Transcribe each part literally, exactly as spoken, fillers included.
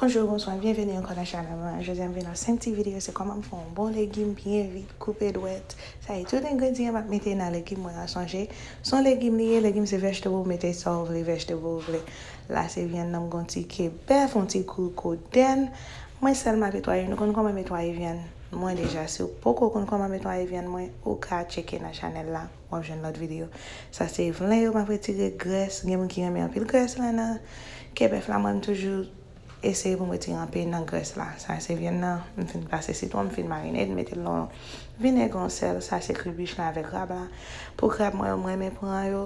Bonjou, bonswa, byenveni ankò nan chanèl mwen. Jodi a m vin ak senk ti videyo, se kòman m fè yon bon legim byen vit, koupe dwèt. Sa e tout engredyan m ap mete nan legim mwen an, sonje, se yon legim li ye, legim se vegetable, ou mete sa ou vle, vegetable ou vle. La se vyann nan, m gon ti ke bèf, yon ti kou kodenn. Mwen sèlman ap netwaye, nou konn kòman m netwaye vyann mwen deja. Si w poko konn kòman m netwaye vyann mwen, ou ka tcheke nan chanèl la, w ap jwenn lòt videyo. Sa se vyann yo, m ap retire grès. Gen moun ki renmen anpil grès la nan ke bèf la, mwen m toujou eseye pou m retire anpil nan grès la. Sa se vyann nan, m fin pase sitwon, m fin marine, m mete l nan vinèg, yon sèl. Sa se kribich la avèk krab la. Pou krab mwen yo, mwen renmen pran yo,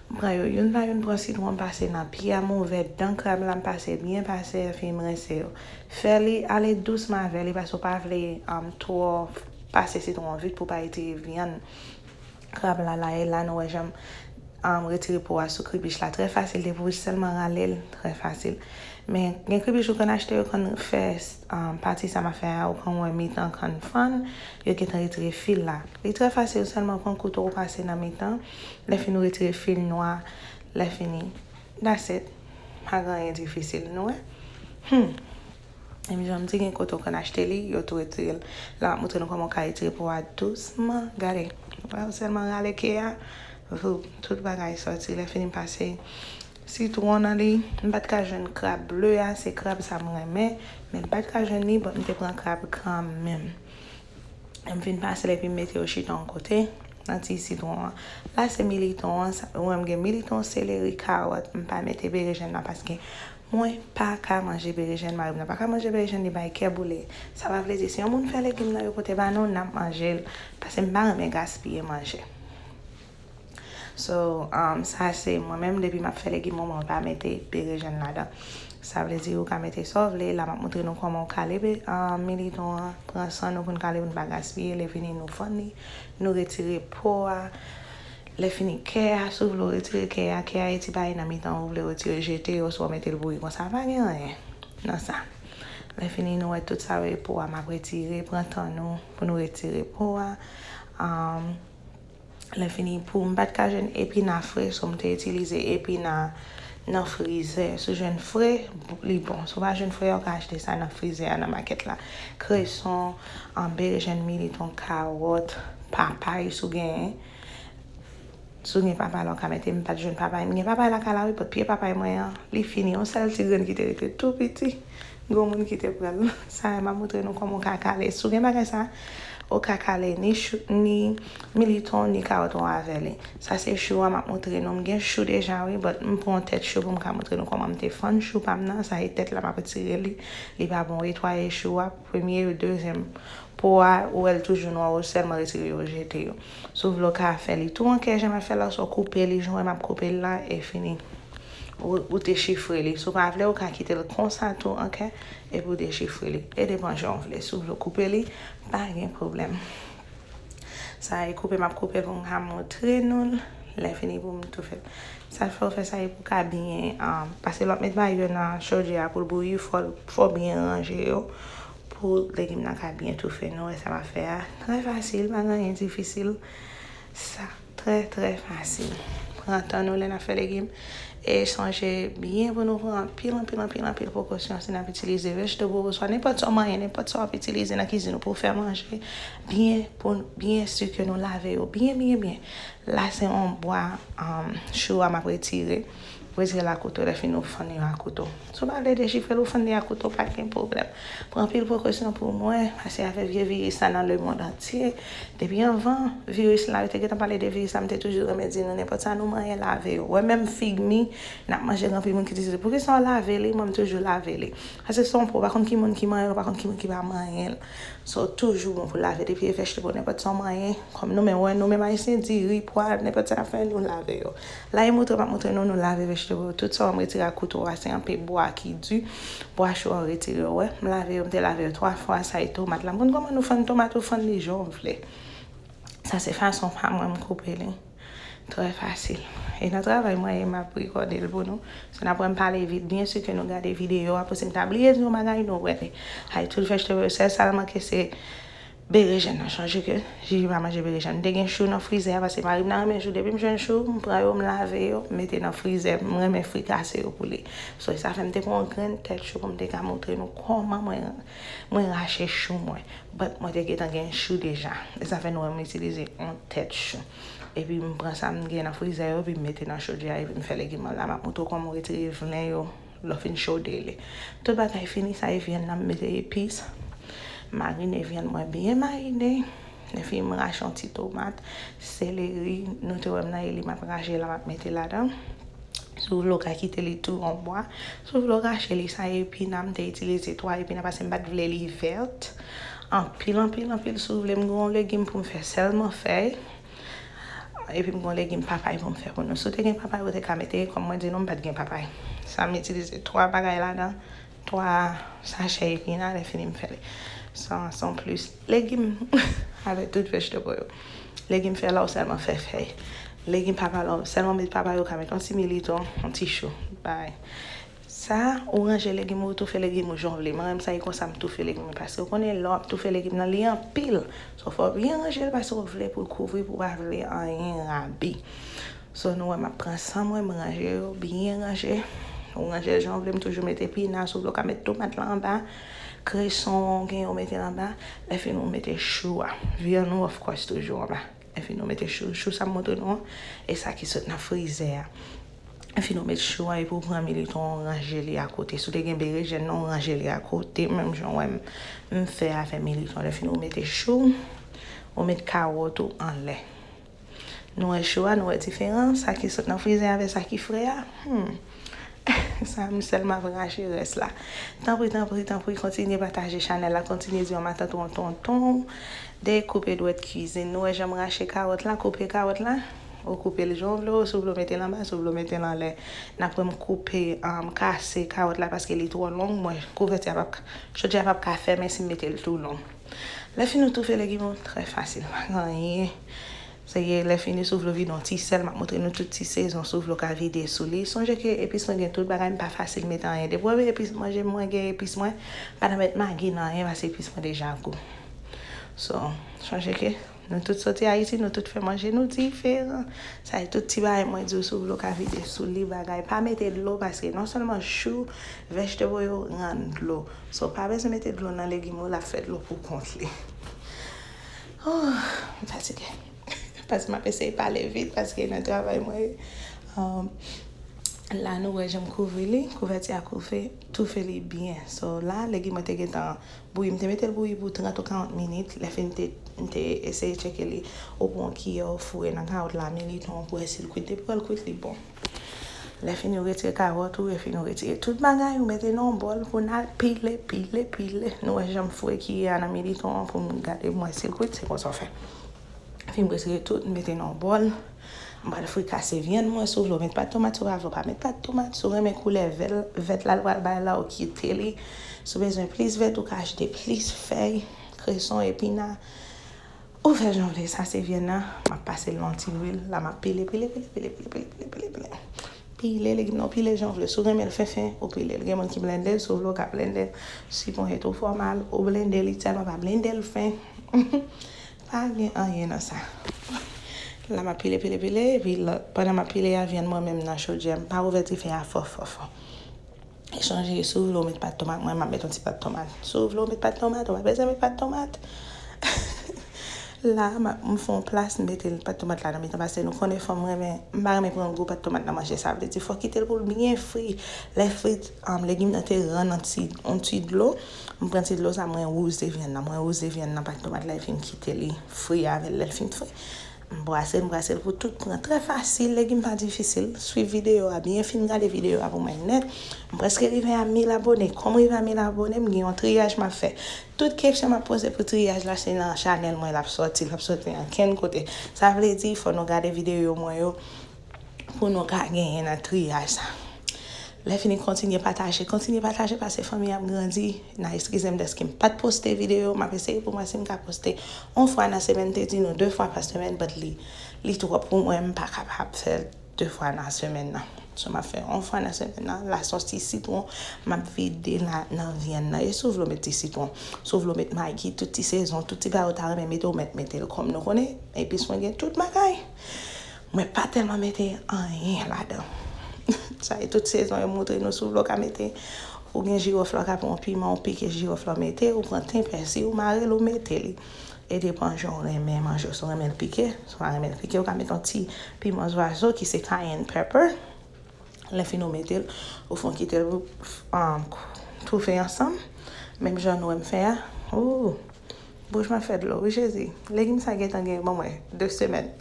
m pran yo youn pa youn, pran sitwon, m pase nan pye a, m ouvè dan krab la, m pase byen pase, epi m rense yo. Fè li ale dousman avè li, paske w pa vle um, twò pase sitwon vit pou pa retire vyann krab la. La e la, nou wè jan m um, retire po a sou kribich la. Trè fasil, depi w sèlman rale l, trè fasil. Men gen kribich ou konn achte, yo konn fè um, pati sa m ap fè a, ou konn wè mitan konn fann, yo gentan retire fil la. Li trè fasil, sèlman pran kouto ou pase nan mitan. Lè fini ou retire fil nwa, lè fini. That's it. Pa gen anyen difisil, nou wè. Hmm. E m jan m di gen kote ou konn achte li, yo tou retire l. La m ap montre nou kòman w ka retire po a dousman. Gade, w sèlman rale ke a, voup, tout bagay sòti. Lè fini m pase sitwon nan li, m pa t ka jwenn krab ble a, se krab sa m renmen, men m pa t ka jwenn li, but m te pran krab kanmenm. M fin pase l epi m mete yo chita yon kote nan ti sitwon an. La se militon an, sa, ou wè m gen militon, seleri, kawòt, m pa mete berejèn nan paske mwen pa ka manje berejèn, mari m nan pa ka manje berejèn, li bay kè boule. Sa pa vle di si yon moun fè legim nan yo pote ba nou, n ap manje l, paske m pa renmen gaspiye manje. So, um, sa se mwen menm, depi m ap fè legim mwen, mwen pa mete berejèn ladan. Sa vle di ou ka mete sa w vle. La m ap montre nou kòman w kale be, um, militon an. Pran san nou pou n kale pou n pa gaspiye. Lè fini nou fann li, nou retire po a. Lè fini kè a, si w vle w retire kè a, kè a e ti bagay nan mitan, ou vle w retire jete yo, oswa w mete l bouyi konsa, pa gen anyen nan sa. Lè fini nou wè tout sa yo e po a, m ap retire, pran tan nou pou nou retire po a. Um, Lè fini, pou m pa t ka jwenn epina fre, so m te itilize epina nan frizè. Si w jwenn fre, li bon. Si w pa jwenn fre, ou ka achte sa nan frizè a, nan makèt la. Kreson, um, berejèn, militon, kawòt, papay, si w genyen. Si w gen papay la, ou ka mete. M pa t jwenn papay. M gen papay lakay la, wi, but pye papay mwen an, li fini. Yon sèl ti grenn ki te rete tou piti. Gon moun ki te pran l. Sa a, m ap montre nou kòman w ka kale. Si w gen bagay sa, ou ka kale ni chou, ni militon, ni kawòt ou avè li. Sa se chou a m ap montre nou. M gen chou deja, wi, but m pran yon tèt chou pou m ka montre nou kòman m te fann chou pa m nan. Sa e tèt la, m ap retire li. Li pa bon, netwaye chou a. Premye, dezyèm po a, ou wè l toujou nwa, ou sèlman retire yo, jete yo. Si w vle, w ka fè li tou an kè, jan m ap fè la, oswa w koupe li, jan w wè m ap koupe l la, e fini. Ou, ou dechifre li. Si w pa vle, ou ka kite l konsa tou an kè, epi w dechifre li. E depan jan w vle. Si w vle w koupe li, pa gen pwoblèm. Sa e koupe m ap koupe pou m ka montre nou l. Lè fini pou m toufe l. Sa fè w fè sa e pou w ka byen, um, paske lè w ap met mayo nan chodyè a pou l bouyi, fò l, fò w byen ranje yo pou legim nan ka byen toufe. Nou wè sa m ap fè a. Trè fasil, pa gen anyen difisil. Sa. Trè, trè fasil. Pran tan nou lè n ap fè legim. E sonje byen pou nou pran anpil, anpil, anpil, anpil prekosyon si n ap itilize vegetable oswa nenpòt sa w manyen, nenpòt sa w ap itilize nan kizin ou pou w fè manje. Byen pou, byen si ke nou lave yo byen, byen, byen. La se yon bwa, um, chou a m ap retire. Retire l ak kouto, lè fini ou fann yo ak kouto. Si w pa vle dechifre l, ou fann li ak kouto, pa gen pwoblèm. Pran anpil prekosyon pou mwen, paske avèk vye viris la nan lemonn antye, depi anvan viris la, yo te gentan pale de viris la, m te toujou renmen di nou, nenpòt sa nou manyen, lave yo. Ou wè menm fig mi, n ap manje, gen anpil moun ki di, poukisa w lave li? Mwen, m toujou lave li. Paske se yon po, ou pa konn ki moun ki manyen l, ou pa konn ki moun ki pa manyen l. So, toujou bon pou lave, depi e vegetable, nenpòt sa w manyen, kòm nou menm, wè, nou menm Ayisyen, diri, pwa, nenpòt sa n ap fè, nou lave yo. La, e montre, m ap montre nou, nou lave vegetable. Tout sa w retire ak kouto a, se anpil bwa ki di. Bwa chou a, w retire yo, wè. M lave yo, m te lave yo twa fwa, sa e tomat la. M konn kòman nou fann tomat, ou fann li jan w vle. Sa se fason pa mwen, m koupe li. Trè fasil. E nan travay mwen ye, m ap rekòde l pou nou. Si n ap wè m pale vit, byen si ke nou gade videyo a, paske m ta bliye di yon bagay, nou wè li. Ay, tout vegetable, sèl sa l manke, se Berejèn nan, chonje ke Jiji pa manje berejèn. M te gen chou nan frizè a, paske mari m nan renmen chou. Depi m jwenn chou, m pran yo, m lave yo, m mete nan frizè. M renmen frikase yo pou li. So, sa fè m te pran yon grenn tèt chou pou m te ka montre nou kòman mwen, mwen rache chou mwen. But mwen te gentan gen chou deja. E sa fè nou wè m itilize yon tèt chou. Epi m pran sa m gen nan frizè yo, epi m mete nan chodyè, epi m fè legim an la. M ap montre w kòman w retire vlen yo. Lè w fin chode li. Tout bagay fini, sa e vyann nan, m mete epis. Marine vyann mwen byen marine. Lè fini, m rache yon ti tomat, seleri, nou te wè m nan eli, m ap rache la, m ap mete ladan. Si w vle, w ka kite li tou an bwa. Si w vle, w rache li, sa epina, m te itilize twa epina, paske m pa t vle li vèt. Anpil, anpil, anpil, si w vle, m gen yon legim pou m fè sèlman fèy. Epi m gen legim papay pou m fè pou nou. Si w te gen papay, ou te ka mete, kòm mwen di nou, m pa t gen papay. Sa m itilize twa bagay ladan, twa sachè epina, lè fini m fè li. San, san plis. Legim avèk tout vegetable yo. Legim fèy la, ou sèlman fè fèy. Legim papay la, ou sèlman met papay, ou ka met yon ti militon, yon ti chou. Bay. Sa, ou ranje legim ou, ou toufe legim ou jan w vle. Mwen menm sa e konsa m toufe legim mwen, paske ou konnen lè w ap toufe legim nan, li anpil. So, fò w byen ranje l, paske w vle pou l kouvri, pou w pa vle anyen rabi. So, nou wè m ap pran san mwen, m ranje yo, byen ranje. Ou ranje l jan w vle, m toujou mete epina, si w vle w ka met tomat la anba, kreson, gen yo mete l anba. Lè fini ou mete chou a. Vyann ou, of course, toujou anba. Lè fini ou mete chou, chou sa m montre nou an, e sa ki sot nan frizè a. Lè fini ou met chou a, epi ou pran militon, ou ranje li akote. Si w te gen berejèn nan, ou ranje li akote, menm jan w wè m, m fè avè militon. Lè fini ou mete chou, ou met kawòt ou anlè. Nou wè chou a, nou wè diferans, sa ki sot nan frizè avè sa ki fre a. Hmm. Sa, m sèlman ap rache rès la. Tanpri, tanpri, tanpri, kontinye pataje chanèl la, kontinye di yon matant ou yon tonton de koupe dwèt kwizin. Nou wè jan m rache kawòt la, koupe kawòt la. Ou koupe l jan w vle, ou si w vle w mete l anba, si w vle w mete l anlè. N ap wè m koupe, um, kase kawòt la paske li twò long. Mwen, kouvèti a p ap ka, chodyè a p ap ka fèmen si m mete l twò long. Lè fini ou toufe legim ou, trè fasil, pa gen anyen. Se lè fini, si w vle w vide yon ti sèl, m ap montre nou tout ti sezon, si w vle w ka vide sou li. Sonje ke epis mwen gen tout bagay, m pa fasil mete anyen. Depi w wè epis manje, mwen gen epis mwen, pa nan met magi nan anyen, paske epis mwen deja gou. So, sonje ke nou tout soti Ayiti, nou tout fè manje nou diferan. Sa e tout ti bagay mwen di w, si w vle w ka vide sou li bagay. Pa mete dlo, paske non sèlman chou, vegetable yo rann dlo. So, pa bezwen mete dlo nan legim ou, l ap fè dlo pou kont li. Oh, m fatige. Paske m ap eseye pale vit, paske nan travay mwen, um, la nou wè jan m kouvri li, kouvèti a kouve, toufe li byen. So, la, legim mwen te gentan bouyi, m te mete l bouyi pou trant ou karant minit. Lè fini, te, m te eseye tcheke li, ou pran yon kiyè, ou foure nan kawòt la, militon, pou wè si l kwit. Depi w wè l kwit, li bon. Lè fini, ou retire kawòt ou, lè fini, ou retire tout bagay, ou mete nan yon bòl pou n al pile, pile, pile. Nou wè jan m foure kiyè a nan militon an pou m gade pou m wè si l kwit, se konsa w fè. Fin retire tout, m mete nan yon bòl. M pral frikase vyann mwen, si w vle w met pat tomat, si w pa vle w pa met pat tomat. Si w renmen koulè vè-, vèt la, l pral bay la, ou kite li. Si w bezwen plis vèt, ou ka achte plis fèy, kreson, epina. Ou fè jan w vle, sa se vyann nan. M ap pase l nan ti lwil. La, m ap pile, pile, pile. Pile legim nan, ou pile jan w vle. Si w renmen l fen fen, ou pile l. Gen moun ki blende l, si w vle, w ka blende l. Si ponyèt ou fè w mal, ou blende l, li tèlman pa blende l fen. Pa gen anyen nan sa. La, m ap pile, pile, pile. Epi, la, pandan m ap pile a, vyann mwen menm nan chodyè, m pa ouvè dife a fò, fò, fò. E chanje, si w vle w met pat tomat, mwen m ap met yon ti pat tomat. Si w vle w met pat tomat, ou pa bezwen met pat tomat. La, m ap, m fè yon plas, m mete pat tomat la nan mitan, paske nou konnen fanm renmen, m pa renmen pran gou pat tomat nan manje, sa vle di fò kite l pou l byen fri. Lè fri, um, legim nan te rann yon ti, yon ti dlo, m pran ti dlo sa, mwen wouze vyann nan, mwen wouze vyann nan, pat tomat la, e fin kite li fri avè l, lè l fin fri. M brase l, m brase l pou tout pran. Trè fasil, legim pa difisil. Swiv videyo a byen, fin gade videyo a pou mwen nèt. M prèske rive a mil abone. Kòm rive a mil abone, m gen yon triyaj m ap fè. Tout kesyon m ap poze pou triyaj la, se nan chanèl mwen l ap sòti, l ap sòti ankenn kote. Sa vle di, fò nou gade videyo mwen yo pou nou ka genyen nan triyaj sa. Lè fini, kontinye pataje, kontinye pataje, paske fanmi ap grandi. N a eskize m dèske m pa t poste videyo, m ap eseye pou m wè si m ka poste yon fwa nan semèn, te di nou de fwa pa semèn, but li, li twòp pou mwen, m pa kapab fè l de fwa nan semèn nan. So, m ap fè yon fwa nan semèn nan. La, se yon ti sitwon, m ap vide la nan vyann nan. E si w vle w met ti sitwon, si w vle w met magi, tout ti sezon, tout ti bagay ou ta renmen mete, ou mèt mete l. Kòm nou konnen, epis mwen gen tout bagay. Mwen pa tèlman mete anyen ladan. Sa e tout sezon yo montre nou, si w vle w ka mete. Ou gen jiwòf la, w ka pran yon piman, ou pike jiwòf la, w mete, ou pran ten, pèsi, ou mare l, ou mete li. E depan jan w renmen manje w. Si w renmen l pike, si w pa renmen l pike, ou ka mete yon ti piman zwazo ki se cayenne pepper. Lè fini w mete l, ou fè w kite l pou, um, toufe ansanm. Menm jan nou wè m fè a. Ooh, bouch mwen fè dlo, wi Jezi. Legim sa gentan gen ban mwen de semèn.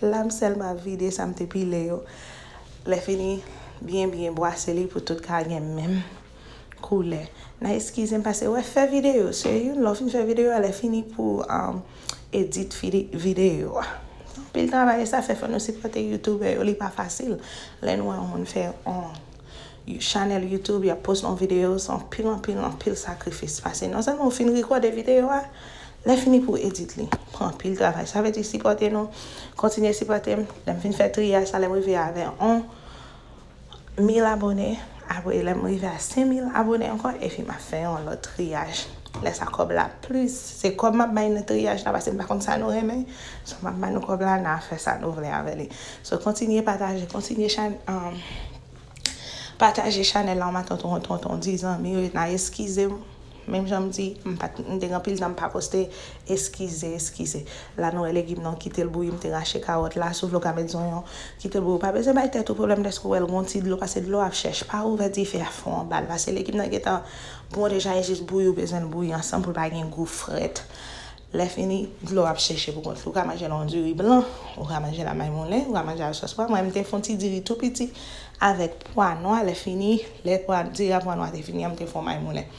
La m sèlman vide sa m te pile yo. Lè fini, byen, byen bwase li pou tout ka gen menm koulè. N a eskize m pase wè fè videyo. Se youn lè w fin fè videyo a, lè fini pou, um, edit vide- videyo a. Anpil travay e sa fè, fò nou sipòte youtubè yo, li pa fasil. Lè nou wè yon moun fè yon chanèl YouTube, y ap poste yon videyo, se anpil, anpil, anpil sakrifis. Pase non sèlman ou fin rekòde videyo a, lè fini pou edit li. Pran anpil travay. Sa vle di sipòte nou, kontinye sipòte m. Lè m fin fè triyaj sa, lè m rive avè yon mil abone, apre lè m rive a senk mil abone ankò, epi m ap fè yon lòt triyaj. Lè sa kòb la plis, se kòb m ap bay nan triyaj la, pase m pa konn sa nou renmen. So, m ap ba nou kòb la, n a fè sa nou vle avè li. So, kontinye pataje, kontinye chan-, um, pataje chanèl la, maton ton ton ton di zanmi yo, n a eskize m. Menm jan m di, m pa t, m te gen anpil tan m pa poste, eskize, eskize. La nou wè legim nan kite l bouyi, m te rache kawòt la, si w vle w ka met zonyon, kite l bouyi. Ou pa bezwen bay tèt ou pwoblèm dèske w wè l gon ti dlo, pase dlo ap chèch, pa ouvè dife a fon anba l, pase legim nan gentan bon deja, e jis bouyi, ou bezwen l bouyi ansanm pou l pa gen gou frèt. Lè fini, dlo ap chèche pou kont li. Ou ka manje l an diri blan, ou ka manje l a may moulen, ou ka manje l a sòs pwa. Mwen, m te fè yon ti diri tou piti avèk pwa nwa. Lè fini, lè pwa, diri a pwa nwa te fini an, m te fè yon may moulen.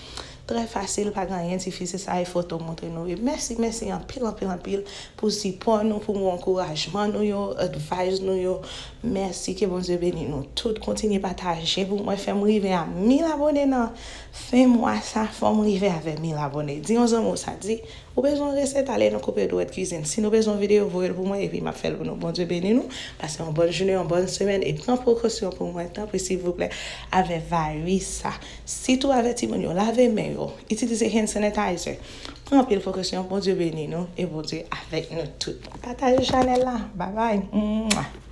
Trè fasil, pa gen anyen difisil, sa e foto montre nou. E mèsi, mèsi anpil, anpil, anpil pou sipò nou, pou ankourajman nou yo, advice nou yo. Mèsi, ke Bondye beni nou tout. Kontinye pataje pou mwen, fè m rive a mil abone nan fen mwa sa, fò m rive avè mil abone. Di yon zanmi w sa, di, ou bezwen resèt, ale nan Koupe Dwèt Kwizin. Si nou bezwen videyo, voye l pou mwen, epi m ap fè l pou nou. Bondye beni nou. Pase yon bòn jounen, yon bòn semèn, e pran prekosyon pou mwen, tanpri, silvouplè, avè viris sa. Sitou avè timoun yo, lave men yo, itilize hand sanitizer. Pran anpil prekosyon, Bondye beni nou, e Bondye avèk nou tout. Pataje chanèl la. Babay. Mwah.